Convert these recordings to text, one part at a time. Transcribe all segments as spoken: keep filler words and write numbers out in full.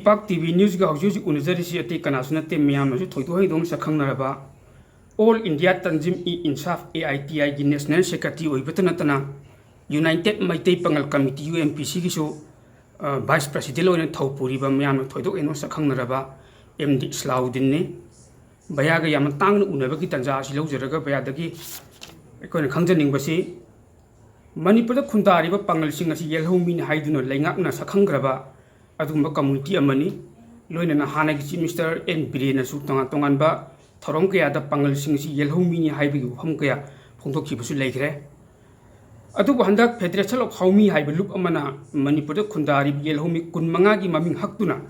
ꯏꯄꯥꯛ T V ꯅ꯭ꯌꯨꯁꯀ ꯍꯧꯖꯤꯛ ꯍꯧꯖꯤꯛ ꯎꯅꯖꯔꯤꯁꯤ ꯑꯇꯩ ꯀꯅꯥꯁꯨ ꯅꯠꯇꯦ, ꯃꯌꯥꯝꯅꯁꯨ ꯊꯣꯏꯗꯣꯛ ꯍꯦꯟꯗꯣꯛꯅ ꯁꯛꯈꯪꯅꯔꯕ All India Tanzim-e-Insaf, A I T ꯑꯥꯏꯒꯤ ꯅꯦꯁꯅꯦꯜ ꯁꯦꯀ꯭ꯔꯦꯇꯔꯤ ꯑꯣꯏꯕꯇ ꯅꯠꯇꯅ ꯌꯨꯅꯥꯏꯇꯦꯗ ꯃꯩꯇꯩ ꯄꯥꯉꯜ ꯀꯃꯤꯇꯤ, ꯌꯨ ꯑꯦꯝ ꯄꯤ ꯁꯤꯒꯤꯁꯨ, ꯑ, ꯚꯥꯏꯁ ꯄ꯭ꯔꯦꯁꯤꯗꯦꯟ ꯑꯣꯏꯅ ꯊꯧ ꯄꯨꯔꯤꯕ ꯃꯌꯥꯝꯅ ꯊꯣꯏꯗꯣꯛ ꯍꯦꯟꯗꯣꯛꯅ ꯁꯛꯈꯪꯅꯔꯕ ꯑꯦꯝ ꯗꯤ ꯏꯁꯂꯥꯎꯗꯤꯟꯅꯤ꯫ ꯚꯩꯌꯥꯒ ꯌꯥꯝꯅ ꯇꯥꯡꯅ ꯎꯅꯕꯒꯤ ꯇꯥꯟꯖꯥ ꯑꯁꯤ ꯂꯧꯖꯔꯒ ꯚꯩꯌꯥꯗꯒꯤ ꯑꯩꯈꯣꯏꯅ ꯈꯪꯖꯅꯤꯡꯕꯁꯤ, ꯃꯅꯤꯄꯨꯔꯗ ꯈꯨꯟꯗꯥꯔꯤꯕ ꯄꯥꯉꯜꯁꯤꯡ ꯑꯁꯤ ꯌꯦꯜꯍꯧꯃꯤꯅꯤ ꯍꯥꯏꯗꯨꯅ ꯂꯩꯉꯥꯛꯅ ꯁꯛꯈꯪꯈ꯭ꯔꯕ ꯑꯗꯨꯒꯨꯝꯕ ꯀꯝꯃꯨꯅꯤꯇꯤ ꯑꯃꯅꯤ꯫ ꯂꯣꯏꯅꯅ ꯍꯥꯟꯅꯒꯤ ꯆꯤꯐ ꯃꯤꯅꯤꯁꯇꯔ ꯑꯦꯟ ꯕꯤꯔꯦꯟꯅꯁꯨ ꯇꯣꯉꯥꯟ ꯇꯣꯉꯥꯟꯕ ꯊꯧꯔꯝ ꯀꯌꯥꯗ ꯄꯥꯉꯜꯁꯤꯡ ꯑꯁꯤ ꯌꯦꯜꯍꯧꯃꯤꯅꯤ ꯍꯥꯏꯕꯒꯤ ꯋꯥꯐꯝ ꯀꯌꯥ ꯐꯣꯡꯗꯣꯛꯈꯤꯕꯁꯨ ꯂꯩꯈ꯭ꯔꯦ꯫ ꯑꯗꯨꯕꯨ ꯍꯟꯗꯛ Federation of Haomi ꯍꯥꯏꯕ ꯂꯨꯞ ꯑꯃꯅ ꯃꯅꯤꯄꯨꯔꯗ ꯈꯨꯟꯗꯥꯔꯤꯕ ꯌꯦꯜꯍꯧꯃꯤ ꯀꯨꯟ ꯃꯉꯥꯒꯤ ꯃꯃꯤꯡ ꯍꯛꯇꯨꯅ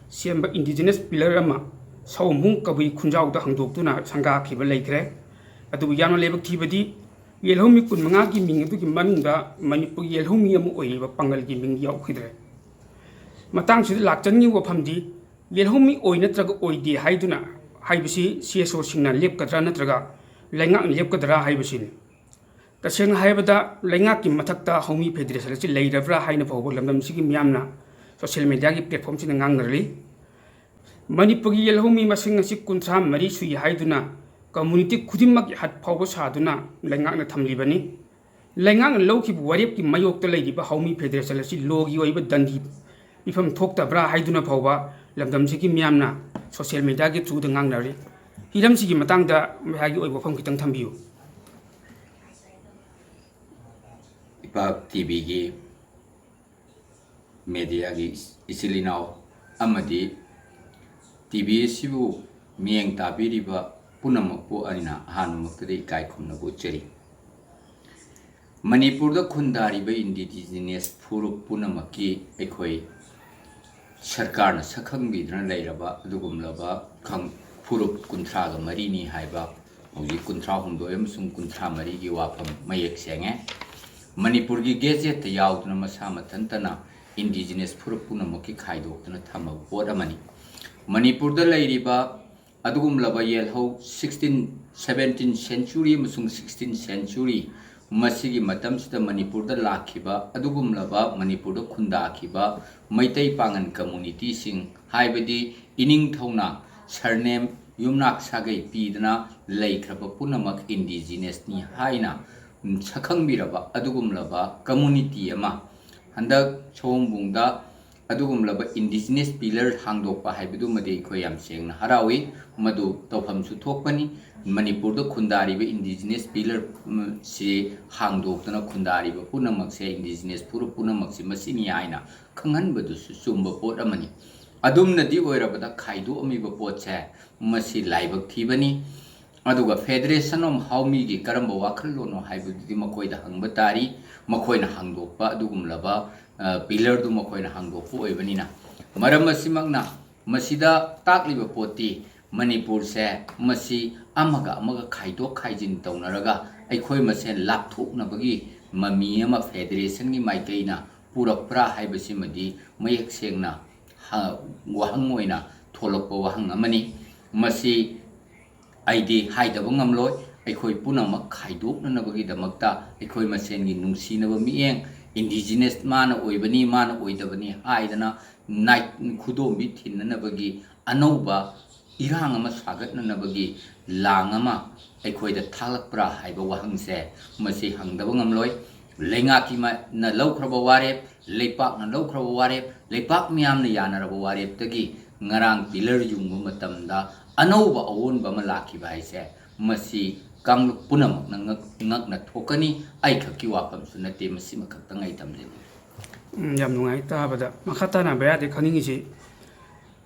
ꯁꯦꯝꯕ ꯏꯟꯗꯤꯖꯤꯅꯁ ꯄꯤꯂꯔ ꯑꯃ ꯁꯑꯣꯝꯕꯨꯡ ꯀꯕꯨꯏ ꯈꯨꯟꯖꯥꯎꯗ ꯍꯥꯡꯗꯣꯛꯇꯨꯅ ꯁꯪꯒꯥꯈꯤꯕ ꯂꯩꯈ꯭ꯔꯦ꯫ ꯑꯗꯨꯕꯨ ꯌꯥꯝꯅ ꯂꯥꯏꯕꯛ ꯊꯤꯕꯗꯤ, ꯌꯦꯜꯍꯧꯃꯤ ꯀꯨꯟ ꯃꯉꯥꯒꯤ ꯃꯤꯡ ꯑꯗꯨꯒꯤ ꯃꯅꯨꯡꯗ ꯃꯅꯤꯄꯨꯔꯒꯤ ꯌꯦꯜꯍꯧꯃꯤ ꯑꯃ ꯑꯣꯏꯔꯤꯕ ꯄꯥꯉꯜꯒꯤ ꯃꯤꯡ ꯌꯥꯎꯈꯤꯗ꯭ꯔꯦ꯫ ꯃꯇꯥꯡꯁꯤꯗ ꯂꯥꯛꯆꯅꯤꯡꯉꯤꯕ ꯋꯥꯐꯝꯗꯤ, ꯌꯦꯜꯍꯧꯃꯤ ꯑꯣꯏ ꯅꯠꯇ꯭ꯔꯒ ꯑꯣꯏꯗꯦ ꯍꯥꯏꯗꯨꯅ ꯍꯥꯏꯕꯁꯤ ꯁꯤ ꯑꯦꯁ ꯑꯣꯁꯤꯡꯅ ꯂꯦꯞꯀꯗ꯭ꯔꯥ ꯅꯠꯇ꯭ꯔꯒ ꯂꯩꯉꯥꯛꯅ ꯂꯦꯞꯀꯗ꯭ꯔꯥ ꯍꯥꯏꯕꯁꯤꯅꯤ꯫ ꯇꯁꯦꯡꯅ ꯍꯥꯏꯔꯕꯗ, ꯂꯩꯉꯥꯛꯀꯤ ꯃꯊꯛꯇ ꯍꯧꯃꯤ ꯐꯦꯗꯦꯔꯦꯁꯟ ꯑꯁꯤ ꯂꯩꯔꯕ꯭ꯔꯥ ꯍꯥꯏꯅ ꯐꯥꯎꯕ ꯂꯝꯗꯝꯁꯤꯒꯤ ꯃꯤꯌꯥꯝꯅ ꯁꯣꯁꯤꯌꯦꯜ ꯃꯦꯗꯤꯌꯥꯒꯤ ꯄ꯭ꯂꯦꯠꯐꯣꯝꯁꯤꯗ ꯉꯥꯡꯅꯔꯤ꯫ ꯃꯅꯤꯄꯨꯔꯒꯤ ꯌꯦꯜꯍꯧꯃꯤ ꯃꯁꯤꯡ ꯑꯁꯤ ꯀꯨꯟꯊ꯭ꯔꯥ ꯃꯔꯤ ꯁꯨꯏ ꯍꯥꯏꯗꯨꯅ ꯀꯝꯃꯨꯅꯤꯇꯤ ꯈꯨꯗꯤꯡꯃꯛꯀꯤ ꯍꯠ ꯐꯥꯎꯕ ꯁꯥꯗꯨꯅ ꯂꯩꯉꯥꯛꯅ ꯊꯝꯂꯤꯕꯅꯤ꯫ ꯂꯩꯉꯥꯛꯅ ꯂꯧꯈꯤꯕ ꯋꯥꯔꯦꯞꯀꯤ ꯃꯥꯌꯣꯛꯇ ꯂꯩꯔꯤꯕ ꯍꯧꯃꯤ ꯐꯦꯗꯦꯔꯦꯁꯟ ꯑꯁꯤ ꯂꯣꯒꯤ ꯑꯣꯏꯕ ꯗꯟꯗꯤ ꯄꯤꯐꯝ ꯊꯣꯛꯇꯕ꯭ꯔꯥ ꯍꯥꯏꯗꯨꯅ ꯐꯥꯎꯕ ꯂꯝꯗꯝꯁꯤꯒꯤ ꯃꯤꯌꯥꯝꯅ ꯁꯣꯁꯤꯌꯦꯜ ꯃꯦꯗꯤꯌꯥꯒꯤ ꯊ꯭ꯔꯨꯗ ꯉꯥꯡꯅꯔꯤ꯫ ꯍꯤꯔꯝꯁꯤꯒꯤ ꯃꯇꯥꯡꯗ ꯃꯌꯥꯒꯤ ꯑꯣꯏꯕ ꯋꯥꯐꯝ ꯈꯤꯇꯪ ꯊꯝꯕꯤꯌꯨ꯫ ꯏꯄꯥꯛ ꯇꯤ ꯚꯤꯒꯤ ꯃꯦꯗꯤꯌꯥꯒꯤ ꯏꯆꯤꯜ ꯏꯅꯥꯎ ꯑꯃꯗꯤ ꯇꯤ ꯚꯤ ꯑꯁꯤꯕꯨ ꯃꯤꯠꯌꯦꯡ ꯇꯥꯕꯤꯔꯤꯕ ꯄꯨꯝꯅꯃꯛꯄꯨ ꯑꯩꯅ ꯑꯍꯥꯟꯕꯃꯛꯇꯗ ꯏꯀꯥꯏ ꯈꯨꯝꯅꯕ ꯎꯠꯆꯔꯤ꯫ ꯃꯅꯤꯄꯨꯔꯗ ꯈꯨꯟꯗꯥꯔꯤꯕ ꯏꯟꯗꯤꯖꯤꯅꯁ ꯐꯨꯔꯨꯞ ꯄꯨꯝꯅꯃꯛꯀꯤ ꯑꯩꯈꯣꯏ ꯁꯔꯀꯥꯔꯅ ꯁꯛꯈꯪꯕꯤꯗꯨꯅ ꯂꯩꯔꯕ ꯑꯗꯨꯒꯨꯝꯂꯕ ꯈꯪ-, ꯐꯨꯔꯨꯞ ꯀꯨꯟꯊ꯭ꯔꯥꯒ ꯃꯔꯤꯅꯤ ꯍꯥꯏꯕ ꯍꯧꯖꯤꯛ ꯀꯨꯟꯊ꯭ꯔꯥ ꯍꯨꯝꯗꯣꯏ ꯑꯃꯁꯨꯡ ꯀꯨꯟꯊ꯭ꯔꯥ ꯃꯔꯤꯒꯤ ꯋꯥꯐꯝ ꯃꯌꯦꯛ ꯁꯦꯡꯉꯦ꯫ ꯃꯅꯤꯄꯨꯔꯒꯤ ꯒꯦꯖꯦꯠꯇ ꯌꯥꯎꯗꯨꯅ ꯃꯁꯥ ꯃꯊꯟꯇꯅ ꯏꯟꯗꯤꯖꯤꯅꯁ ꯐꯨꯔꯨꯞ ꯄꯨꯝꯅꯃꯛꯀꯤ ꯈꯥꯏꯗꯣꯛꯇꯨꯅ ꯊꯝꯃꯕ ꯄꯣꯠ ꯑꯃꯅꯤ꯫ ꯃꯅꯤꯄꯨꯔꯗ ꯂꯩꯔꯤꯕ ꯑꯗꯨꯒꯨꯝꯂꯕ ꯌꯦꯜꯍꯧ ꯁꯤꯛꯁꯇꯤꯟ, ꯁꯚꯦꯟꯇꯤꯟ ꯁꯦꯟꯆꯨꯔꯤ ꯑꯃꯁꯨꯡ ꯁꯤꯛꯁꯇꯤꯟ ꯁꯦꯟꯆꯨꯔꯤ ꯃꯁꯤꯒꯤ ꯃꯇꯝꯁꯤꯗ ꯃꯅꯤꯄꯨꯔꯗ ꯂꯥꯛꯈꯤꯕ ꯑꯗꯨꯒꯨꯝꯂꯕ ꯃꯅꯤꯄꯨꯔꯗ ꯈꯨꯟꯗꯥꯈꯤꯕ ꯃꯩꯇꯩ ꯄꯥꯉꯟ communityꯁꯤꯡ, ꯍꯥꯏꯕꯗꯤ ꯏꯅꯤꯡꯊꯧꯅ surname, ꯌꯨꯝꯅꯥꯛ ꯁꯥꯒꯩ ꯄꯤꯗꯅ ꯂꯩꯈ꯭ꯔꯕ ꯄꯨꯝꯅꯃꯛ indigenousꯅꯤ ꯍꯥꯏꯅ ꯁꯛꯈꯪꯕꯤꯔꯕ ꯑꯗꯨꯒꯨꯝꯂꯕ community ꯑꯃ ꯍꯟꯗꯛ ꯁꯑꯣꯝꯕꯨꯡꯗ ꯑꯗꯨꯒꯨꯝꯂꯕ indigenous pillar ꯍꯥꯡꯗꯣꯛꯄ ꯍꯥꯏꯕꯗꯨꯃꯗꯤ ꯑꯩꯈꯣꯏ ꯌꯥꯝ ꯁꯦꯡꯅ ꯍꯔꯥꯎꯏ꯫ ꯃꯗꯨ ꯇꯧꯐꯝꯁꯨ ꯊꯣꯛꯄꯅꯤ꯫ ꯃꯅꯤꯄꯨꯔꯗ ꯈꯨꯟꯗꯥꯔꯤꯕ indigenous pillar, ꯎꯝ, ꯁꯤ ꯍꯥꯡꯗꯣꯛꯇꯅ ꯈꯨꯟꯗꯥꯔꯤꯕ ꯄꯨꯝꯅꯃꯛꯁꯦ, indigenous ꯐꯨꯔꯨꯞ ꯄꯨꯝꯅꯃꯛꯁꯦ ꯃꯁꯤꯅꯤ ꯍꯥꯏꯅ ꯈꯪꯍꯟꯕꯗꯨꯁꯨ ꯆꯨꯝꯕ ꯄꯣꯠ ꯑꯃꯅꯤ꯫ ꯑꯗꯨꯝꯅꯗꯤ ꯑꯣꯏꯔꯕꯗ ꯈꯥꯏꯗꯣꯛꯑꯝꯃꯤꯕ ꯄꯣꯠꯁꯦ ꯃꯁꯤ ꯂꯥꯏꯕꯛ ꯊꯤꯕꯅꯤ꯫ ꯑꯗꯨꯒ federation of ꯍꯥꯎꯃꯤꯒꯤ ꯀꯔꯝꯕ ꯋꯥꯈꯜꯂꯣꯟꯅꯣ ꯍꯥꯏꯕꯗꯨꯗꯤ ꯃꯈꯣꯏꯗ ꯍꯪꯕ ꯇꯥꯔꯤ꯫ ꯃꯈꯣꯏꯅ ꯍꯥꯡꯗꯣꯛꯄ ꯑꯗꯨꯒꯨꯝꯂꯕ, ꯑ, pillarꯗꯨ ꯃꯈꯣꯏꯅ ꯍꯥꯡꯗꯣꯛꯄ ꯑꯣꯏꯕꯅꯤꯅ꯫ ꯃꯔꯝ ꯑꯁꯤꯃꯛꯅ ꯃꯁꯤꯗ ꯇꯥꯛꯂꯤꯕ ꯄꯣꯠꯇꯤ ꯃꯅꯤꯄꯨꯔꯁꯦ ꯃꯁꯤ ꯑꯃꯒ ꯑꯃꯒ ꯈꯥꯏꯗꯣꯛ ꯈꯥꯏꯖꯤꯟ ꯇꯧꯅꯔꯒ ꯑꯩꯈꯣꯏ ꯃꯁꯦꯟ ꯂꯥꯞꯊꯣꯛꯅꯕꯒꯤ ꯃꯃꯤ ꯑꯃ federationꯒꯤ ꯃꯥꯏꯀꯩꯅ ꯄꯨꯔꯛꯄ꯭ꯔꯥ ꯍꯥꯏꯕꯁꯤꯃꯗꯤ ꯃꯌꯦꯛ ꯁꯦꯡꯅ ꯍ-, ꯋꯥꯍꯪ ꯑꯣꯏꯅ ꯊꯣꯛꯂꯛꯄ ꯋꯥꯍꯪ ꯑꯃꯅꯤ꯫ ꯃꯁꯤ ꯑꯩꯗꯤ ꯍꯥꯏꯗꯕ ꯉꯝꯂꯣꯏ꯫ ꯑꯩꯈꯣꯏ ꯄꯨꯝꯅꯃꯛ ꯈꯥꯏꯗꯣꯛꯅꯅꯕꯒꯤꯗꯃꯛꯇ ꯑꯩꯈꯣꯏ ꯃꯁꯦꯟꯒꯤ ꯅꯨꯡꯁꯤꯅꯕ ꯃꯤꯠꯌꯦꯡ, indigenous ꯃꯥꯅ ꯑꯣꯏꯕꯅꯤ, ꯃꯥꯅ ꯑꯣꯏꯗꯕꯅꯤ ꯍꯥꯏꯗꯅ ꯅꯥꯏ-, ꯈꯨꯗꯣꯝꯕꯤ ꯊꯤꯟꯅꯅꯕꯒꯤ ꯑꯅꯧꯕ ꯏꯔꯥꯡ ꯑꯃ ꯁꯥꯒꯠꯅꯅꯕꯒꯤ ꯂꯥꯡ ꯑꯃ ꯑꯩꯈꯣꯏꯗ ꯊꯥꯛꯂꯛꯄ꯭ꯔꯥ ꯍꯥꯏꯕ ꯋꯥꯍꯪꯁꯦ ꯃꯁꯤ ꯍꯪꯗꯕ ꯉꯝꯂꯣꯏ꯫ ꯂꯩꯉꯥꯛꯀꯤ ꯃ-, ꯅ ꯂꯧꯈ꯭ꯔꯕ ꯋꯥꯔꯦꯞ, ꯂꯩꯄꯥꯛꯅ ꯂꯧꯈ꯭ꯔꯕ ꯋꯥꯔꯦꯞ, ꯂꯩꯄꯥꯛ ꯃꯤꯌꯥꯝꯅ ꯌꯥꯅꯔꯕ ꯋꯥꯔꯦꯞꯇꯒꯤ ꯉꯔꯥꯡ pillar ꯌꯨꯡꯕ ꯃꯇꯝꯗ ꯑꯅꯧꯕ ꯑꯑꯣꯟꯕ ꯑꯃ ꯂꯥꯛꯈꯤꯕ ꯍꯥꯏꯁꯦ ꯃꯁꯤ ꯀꯥꯡꯂꯨꯞ ꯄꯨꯝꯅꯃꯛꯅ ꯉꯛ-, ꯉꯛꯅ ꯊꯣꯛꯀꯅꯤ꯫ ꯑꯩꯈꯛꯀꯤ ꯋꯥꯐꯝꯁꯨ ꯅꯠꯇꯦ, ꯃꯁꯤꯃꯈꯛꯇꯪ ꯑꯩ ꯊꯝꯖꯅꯤꯡꯏ꯫ ꯎꯝ, ꯌꯥꯝ ꯅꯨꯡꯉꯥꯏ ꯇꯥꯕꯗ꯫ ꯃꯈꯥ ꯇꯥꯅ ꯕꯌꯥꯗꯤ ꯈꯪꯅꯤꯡꯉꯤꯁꯤ,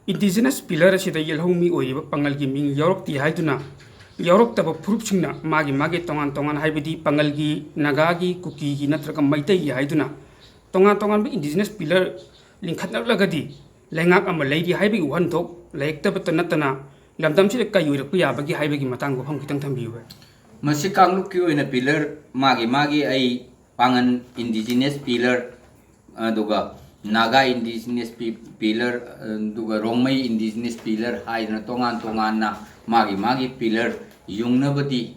indigenous pillar ꯑꯁꯤꯗ ꯌꯦꯜꯍꯧꯃꯤ ꯑꯣꯏꯔꯤꯕ ꯄꯥꯉꯜꯒꯤ ꯃꯤꯡ ꯌꯥꯎꯔꯛꯇꯦ ꯍꯥꯏꯗꯨꯅ, ꯌꯥꯎꯔꯛꯇꯕ ꯐꯨꯔꯨꯞꯁꯤꯡꯅ ꯃꯥꯒꯤ ꯃꯥꯒꯤ ꯇꯣꯉꯥꯟ ꯇꯣꯉꯥꯟ, ꯍꯥꯏꯕꯗꯤ ꯄꯥꯉꯜꯒꯤ, ꯅꯥꯒꯥꯒꯤ, ꯀꯨꯀꯤꯒꯤ ꯅꯠꯇ꯭ꯔꯒ ꯃꯩꯇꯩꯒꯤ ꯍꯥꯏꯗꯨꯅ ꯇꯣꯉꯥꯟ ꯇꯣꯉꯥꯟꯕ indigenous pillar ꯂꯤꯡꯈꯠꯅꯔꯛꯂꯒꯗꯤ ꯂꯩꯉꯥꯛ ꯑꯃ ꯂꯩꯔꯤ ꯍꯥꯏꯕꯒꯤ ꯋꯥꯍꯟꯊꯣꯛ ꯂꯩꯔꯛꯇꯕꯇ ꯅꯠꯇꯅ ꯂꯝꯗꯝꯁꯤꯗ ꯀꯩ ꯑꯣꯏꯔꯛꯄ ꯌꯥꯕꯒꯦ ꯍꯥꯏꯕꯒꯤ ꯃꯇꯥꯡꯗ ꯋꯥꯐꯝ ꯈꯤꯇꯪ ꯊꯝꯕꯤꯌꯨ꯫ ꯃꯁꯤ ꯀꯥꯡꯂꯨꯞꯀꯤ ꯑꯣꯏꯅ pillar ꯃꯥꯒꯤ ꯃꯥꯒꯤ ꯑꯩ ꯄꯥꯉꯟ indigenous pillar, ꯑꯗꯨꯒ ꯅꯥꯒꯥ indigenous ꯄꯤ-, pillar, ꯑꯗꯨꯒ ꯔꯣꯡꯃꯩ indigenous pillar ꯍꯥꯏꯗꯅ ꯇꯣꯉꯥꯟ ꯇꯣꯉꯥꯟꯅ ꯃꯥꯒꯤ ꯃꯥꯒꯤ pillar ꯌꯨꯡꯅꯕꯗꯤ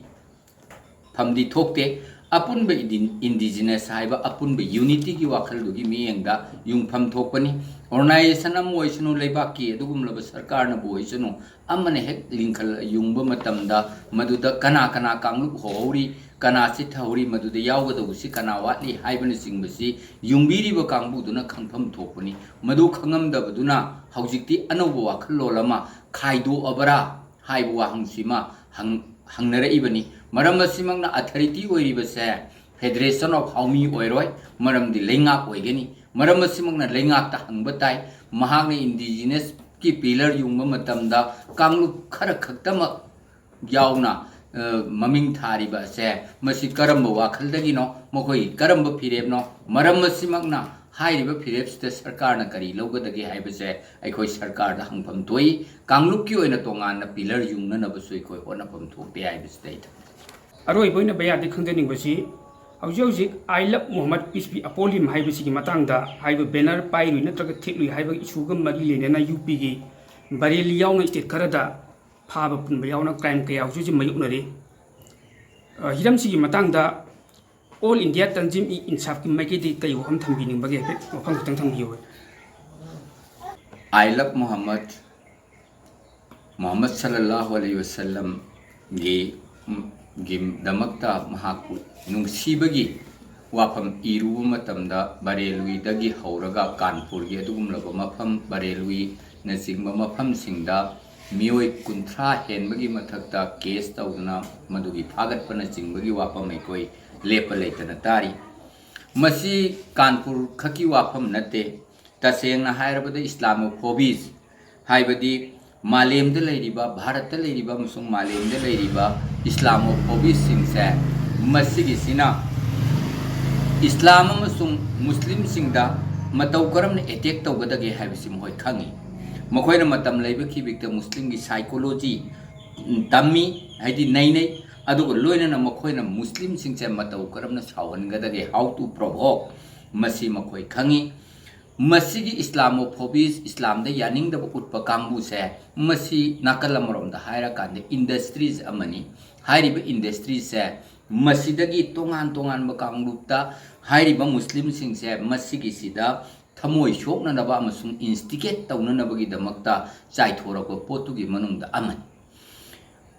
ꯐꯝꯗꯤ ꯊꯣꯛꯇꯦ꯫ ꯑꯄꯨꯟꯕ ꯏꯟꯗꯤ-, indigenous ꯍꯥꯏꯕ ꯑꯄꯨꯟꯕ unityꯒꯤ ꯋꯥꯈꯜꯗꯨꯒꯤ ꯃꯤꯠꯌꯦꯡꯗ ꯌꯨꯡꯐꯝ ꯊꯣꯛꯄꯅꯤ꯫ Organization ꯑꯃ ꯑꯣꯏꯁꯅꯨ, ꯂꯩꯕꯥꯛꯀꯤ ꯑꯗꯨꯒꯨꯝꯂꯕ ꯁꯔꯀꯥꯔꯅꯕꯨ ꯑꯣꯏꯁꯅꯨ, ꯑꯃꯅ ꯍꯦꯛ ꯂꯤꯡꯈꯠ-, ꯌꯨꯡꯕ ꯃꯇꯝꯗ ꯃꯗꯨꯗ ꯀꯅꯥ ꯀꯅꯥ ꯀꯥꯡꯂꯨꯞ ꯍꯧꯍꯧꯔꯤ, ꯀꯅꯥ ꯆꯤꯠꯊꯍꯧꯔꯤ, ꯃꯗꯨꯗ ꯌꯥꯎꯒꯗꯧꯕꯁꯤ ꯀꯅꯥ ꯋꯥꯠꯂꯤ ꯍꯥꯏꯕꯅꯆꯤꯡꯕꯁꯤ ꯌꯨꯡꯕꯤꯔꯤꯕ ꯀꯥꯡꯕꯨꯗꯨꯅ ꯈꯪꯐꯝ ꯊꯣꯛꯄꯅꯤ꯫ ꯃꯗꯨ ꯈꯪꯉꯝꯗꯕꯗꯨꯅ ꯍꯧꯖꯤꯛꯇꯤ ꯑꯅꯧꯕ ꯋꯥꯈꯜꯂꯣꯟ ꯑꯃ ꯈꯥꯏꯗꯣꯛꯑꯕ꯭ꯔꯥ ꯍꯥꯏꯕ ꯋꯥꯍꯪꯁꯤꯃ ꯍꯪ-, ꯍꯪꯅꯔꯛꯏꯕꯅꯤ꯫ ꯃꯔꯝ ꯑꯁꯤꯃꯛꯅ authority ꯑꯣꯏꯔꯤꯕꯁꯦ federation of ꯍꯥꯎꯃꯤ ꯑꯣꯏꯔꯣꯏ, ꯃꯔꯝꯗꯤ ꯂꯩꯉꯥꯛ ꯑꯣꯏꯒꯅꯤ꯫ ꯃꯔꯝ ꯑꯁꯤꯃꯛꯅ ꯂꯩꯉꯥꯛꯇ ꯍꯪꯕ ꯇꯥꯏ, ꯃꯍꯥꯛꯅ indigenousꯀꯤ pillar ꯌꯨꯡꯕ ꯃꯇꯝꯗ ꯀꯥꯡꯂꯨꯞ ꯈꯔ ꯈꯛꯇꯃꯛ ꯌꯥꯎꯅ, ꯑ, ꯃꯃꯤꯡ ꯊꯥꯔꯤꯕ ꯑꯁꯦ ꯃꯁꯤ ꯀꯔꯝꯕ ꯋꯥꯈꯜꯗꯒꯤꯅꯣ, ꯃꯈꯣꯏꯒꯤ ꯀꯔꯝꯕ ꯐꯤꯔꯦꯞꯅꯣ? ꯃꯔꯝ ꯑꯁꯤꯃꯛꯅ ꯍꯥꯏꯔꯤꯕ ꯐꯤꯔꯦꯞꯁꯤꯗ ꯁꯔꯀꯥꯔꯅ ꯀꯔꯤ ꯂꯧꯒꯗꯒꯦ ꯍꯥꯏꯕꯁꯦ ꯑꯩꯈꯣꯏ ꯁꯔꯀꯥꯔꯗ ꯍꯪꯐꯝ ꯊꯣꯛꯏ꯫ ꯀꯥꯡꯂꯨꯞꯀꯤ ꯑꯣꯏꯅ ꯇꯣꯉꯥꯟꯅ pillar ꯌꯨꯡꯅꯅꯕꯁꯨ ꯑꯩꯈꯣꯏ ꯍꯣꯠꯅꯐꯝ ꯊꯣꯛꯇꯦ ꯍꯥꯏꯕꯁꯤꯗ ꯑꯩ ꯊꯝꯖꯒꯦ꯫ ꯑꯔꯣꯏꯕ ꯑꯣꯏꯅ ꯕꯌꯥꯗꯤ ꯈꯪꯖꯅꯤꯡꯕꯁꯤ, ꯍꯧꯖꯤꯛ ꯍꯧꯖꯤꯛ "I love Muhammad, peace be upon him" ꯍꯥꯏꯕꯁꯤꯒꯤ ꯃꯇꯥꯡꯗ ꯍꯥꯏꯕ banner ꯄꯥꯏꯔꯨꯏ ꯅꯠꯇ꯭ꯔꯒ ꯊꯦꯠꯂꯨꯏ ꯍꯥꯏꯕꯒꯤ issue ꯒ ꯃꯔꯤ ꯂꯩꯅꯅ UP ꯒꯤ ꯕꯔꯦꯂꯤ ꯌꯥꯎꯅ state ꯈꯔꯗ ꯐꯥꯕ ꯄꯨꯟꯕ ꯌꯥꯎꯅ crime ꯀꯌꯥ ꯍꯧꯖꯤꯛ ꯍꯧꯖꯤꯛ ꯃꯥꯌꯣꯛꯅꯔꯤ꯫ ꯑ, ꯍꯤꯔꯝꯁꯤꯒꯤ ꯃꯇꯥꯡꯗ All India Tanzim-e-Insaf ꯀꯤ ꯃꯥꯏꯀꯩꯗꯒꯤ ꯀꯔꯤ ꯋꯥꯐꯝ ꯊꯝꯕꯤꯅꯤꯡꯕꯒꯦ? ꯍꯥꯏꯐꯦꯠ ꯋꯥꯐꯝ ꯈꯤꯇꯪ ꯊꯝꯕꯤꯌꯨ꯫ "I love Muhammad", ꯃꯨꯍꯝꯃꯗ ꯁꯜꯂꯜꯂꯥꯍꯨ ꯑꯂꯩꯍꯤ ꯋꯁꯜꯂꯝꯒꯤ, ꯒꯤ ꯗꯃꯛꯇ ꯃꯍꯥꯛꯄꯨ ꯅꯨꯡꯁꯤꯕꯒꯤ ꯋꯥꯐꯝ ꯏꯔꯨꯕ ꯃꯇꯝꯗ ꯕꯔꯦꯂꯨꯏꯗꯒꯤ ꯍꯧꯔꯒ ꯀꯥꯟꯄꯨꯔꯒꯤ ꯑꯗꯨꯒꯨꯝꯂꯕ ꯃꯐꯝ, ꯕꯔꯦꯂꯨꯏꯅꯆꯤꯡꯕ ꯃꯐꯝꯁꯤꯡꯗ ꯃꯤꯑꯣꯏ ꯀꯨꯟꯊ꯭ꯔꯥ ꯍꯦꯟꯕꯒꯤ ꯃꯊꯛꯇ case ꯇꯧꯗꯨꯅ ꯃꯗꯨꯒꯤ ꯐꯥꯒꯠꯄꯅꯆꯤꯡꯕꯒꯤ ꯋꯥꯐꯝ ꯑꯩꯈꯣꯏ ꯂꯦꯞꯄ ꯂꯩꯇꯅ ꯇꯥꯔꯤ꯫ ꯃꯁꯤ ꯀꯥꯟꯄꯨꯔ ꯈꯛꯀꯤ ꯋꯥꯐꯝ ꯅꯠꯇꯦ꯫ ꯇꯁꯦꯡꯅ ꯍꯥꯏꯔꯕꯗ Islamophobies ꯍꯥꯏꯕꯗꯤ ꯃꯥꯂꯦꯝꯗ ꯂꯩꯔꯤꯕ, ꯚꯥꯔꯠꯇ ꯂꯩꯔꯤꯕ ꯑꯃꯁꯨꯡ ꯃꯥꯂꯦꯝꯗ ꯂꯩꯔꯤꯕ Islamophobies ꯁꯤꯡꯁꯦ, ꯃꯁꯤꯒꯤꯁꯤꯅ ꯏꯁꯂꯥꯝ ꯑꯃꯁꯨꯡ ꯃꯨꯁꯂꯤꯝꯁꯤꯡꯗ ꯃꯇꯧ ꯀꯔꯝꯅ attack ꯇꯧꯒꯗꯒꯦ ꯍꯥꯏꯕꯁꯤ ꯃꯈꯣꯏ ꯈꯪꯉꯤ꯫ ꯃꯈꯣꯏꯅ ꯃꯇꯝ ꯂꯩꯕ ꯈꯤꯕꯤꯛꯇ ꯃꯨꯁꯂꯤꯝꯒꯤ psychology ꯇꯝꯃꯤ, ꯍꯥꯏꯗꯤ ꯅꯩꯅꯩ꯫ ꯑꯗꯨꯒ ꯂꯣꯏꯅꯅ ꯃꯈꯣꯏꯅ ꯃꯨꯁꯂꯤꯝꯁꯤꯡꯁꯦ ꯃꯇꯧ ꯀꯔꯝꯅ ꯁꯥꯎꯍꯟꯒꯗꯒꯦ, how to provoke, ꯃꯁꯤ ꯃꯈꯣꯏ ꯈꯪꯉꯤ꯫ ꯃꯁꯤꯒꯤ Islamophobies, ꯏꯁꯂꯥꯝꯗ ꯌꯥꯅꯤꯡꯗꯕ ꯎꯠꯄ ꯀꯥꯡꯕꯨꯁꯦ, ꯃꯁꯤ ꯅꯥꯀꯜ ꯑꯃꯔꯣꯝꯗ ꯍꯥꯏꯔꯀꯥꯟꯗ industries ꯑꯃꯅꯤ꯫ ꯍꯥꯏꯔꯤꯕ industries ꯁꯦ ꯃꯁꯤꯗꯒꯤ ꯇꯣꯉꯥꯟ ꯇꯣꯉꯥꯟꯕ ꯀꯥꯡꯂꯨꯞꯇ ꯍꯥꯏꯔꯤꯕ ꯃꯨꯁꯂꯤꯝꯁꯤꯡꯁꯦ ꯃꯁꯤꯒꯤꯁꯤꯗ ꯊꯃꯣꯏ ꯁꯣꯛꯅꯅꯕ ꯑꯃꯁꯨꯡ ꯏꯟꯁꯇꯤꯒꯦꯠ ꯇꯧꯅꯅꯕꯒꯤꯗꯃꯛꯇ ꯆꯥꯏꯊꯣꯔꯛꯄ ꯄꯣꯠꯇꯨꯒꯤ ꯃꯅꯨꯡꯗ ꯑꯃꯅꯤ꯫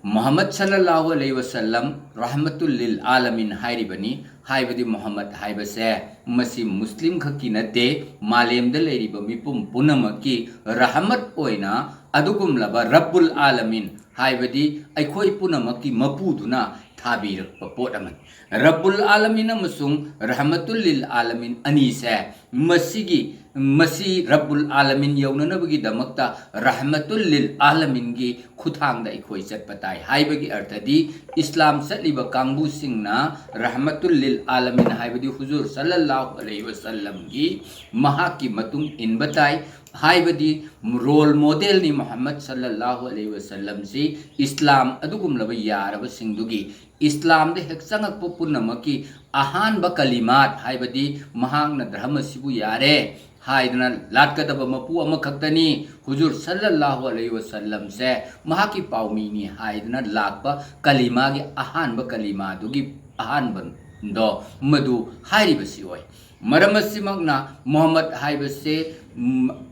ꯃꯨꯍꯝꯃꯗ ꯁꯜꯂꯜꯂꯥꯍꯨ ꯑꯂꯩꯍꯤ ꯋꯁꯜꯂꯝ ꯔꯍꯃꯇꯨꯜ ꯂꯤꯜ ꯑꯥꯂꯃꯤꯟ ꯍꯥꯏꯔꯤꯕꯅꯤ꯫ ꯍꯥꯏꯕꯗꯤ ꯃꯨꯍꯝꯃꯗ ꯍꯥꯏꯕꯁꯦ ꯃꯁꯤ ꯃꯨꯁꯂꯤꯝ ꯈꯛꯀꯤ ꯅꯠꯇꯦ, ꯃꯥꯂꯦꯝꯗ ꯂꯩꯔꯤꯕ ꯃꯤꯄꯨꯝ ꯄꯨꯝꯅꯃꯛꯀꯤ ꯔꯍꯃꯠ ꯑꯣꯏꯅ ꯑꯗꯨꯒꯨꯝꯂꯕ ꯔꯕꯨꯜ ꯑꯥꯂꯃꯤꯟ, ꯍꯥꯏꯕꯗꯤ ꯑꯩꯈꯣꯏ ꯄꯨꯝꯅꯃꯛꯀꯤ ꯃꯄꯨꯗꯨꯅ ꯊꯥꯕꯤꯔꯛꯄ ꯄꯣꯠ ꯑꯃꯅꯤ꯫ ꯔꯕꯨꯜ ꯑꯥꯂꯃꯤꯟ ꯑꯃꯁꯨꯡ ꯔꯍꯃꯇꯨꯜ ꯂꯤꯜ ꯑꯥꯂꯃꯤꯟ ꯑꯅꯤꯁꯦ ꯃꯁꯤꯒꯤ, ꯃꯁꯤ ꯔꯕꯨꯜ ꯑꯥꯂꯃꯤꯟ ꯌꯧꯅꯅꯕꯒꯤꯗꯃꯛꯇ ꯔꯍꯃꯇꯨꯜ ꯂꯤꯜ ꯑꯥꯂꯃꯤꯟꯒꯤ ꯈꯨꯊꯥꯡꯗ ꯑꯩꯈꯣꯏ ꯆꯠꯄ ꯇꯥꯏ ꯍꯥꯏꯕꯒꯤ ꯑꯔꯊꯗꯤ, ꯏꯁꯂꯥꯝ ꯆꯠꯂꯤꯕ ꯀꯥꯡꯕꯨꯁꯤꯡꯅ ꯔꯍꯃꯇꯨꯜ ꯂꯤꯜ ꯑꯥꯂꯃꯤꯟ ꯍꯥꯏꯕꯗꯤ ꯍꯨꯖꯨꯔ ꯁꯜꯂꯜꯂꯥꯍꯨ ꯑꯂꯩꯍꯤ ꯋꯁꯜꯂꯝꯒꯤ, ꯃꯍꯥꯛꯀꯤ ꯃꯇꯨꯡ ꯏꯟꯕ ꯇꯥꯏ꯫ ꯍꯥꯏꯕꯗꯤ ꯔꯣꯜ ꯃꯣꯗꯦꯜꯅꯤ ꯃꯨꯍꯝꯃꯗ ꯁꯜꯂꯜꯂꯥꯍꯨ ꯑꯂꯩꯍꯤ ꯋꯁꯜꯂꯝꯁꯤ꯫ ꯏꯁꯂꯥꯝ ꯑꯗꯨꯒꯨꯝꯂꯕ ꯌꯥꯔꯕꯁꯤꯡꯗꯨꯒꯤ ꯏꯁꯂꯥꯝꯗ ꯍꯦꯛ ꯆꯪꯉꯛꯄ ꯄꯨꯝꯅꯃꯛꯀꯤ ꯑꯍꯥꯟꯕ ꯀꯂꯤꯃꯥꯠ, ꯍꯥꯏꯕꯗꯤ ꯃꯍꯥꯛꯅ ꯙꯔꯃꯁꯤꯕꯨ ꯌꯥꯔꯦ ꯍꯥꯏꯗꯅ ꯂꯥꯠꯀꯗꯕ ꯃꯄꯨ ꯑꯃꯈꯛꯇꯅꯤ, ꯍꯨꯖꯨꯔ ꯁꯜꯂꯜꯂꯥꯍꯨ ꯑꯂꯩꯍꯤ ꯋꯁꯜꯂꯝꯁꯦ ꯃꯍꯥꯛꯀꯤ ꯄꯥꯎꯃꯤꯅꯤ ꯍꯥꯏꯗꯅ ꯂꯥꯛꯄ ꯀꯂꯤꯃꯥꯒꯤ ꯑꯍꯥꯟꯕ ꯀꯂꯤꯃꯥꯗꯨꯒꯤ ꯑꯍꯥꯟꯕꯗꯣ ꯃꯗꯨ ꯍꯥꯏꯔꯤꯕꯁꯤ ꯑꯣꯏ꯫ ꯃꯔꯝ ꯑꯁꯤꯃꯛꯅ ꯃꯨꯍꯝꯃꯗ ꯍꯥꯏꯕꯁꯦ,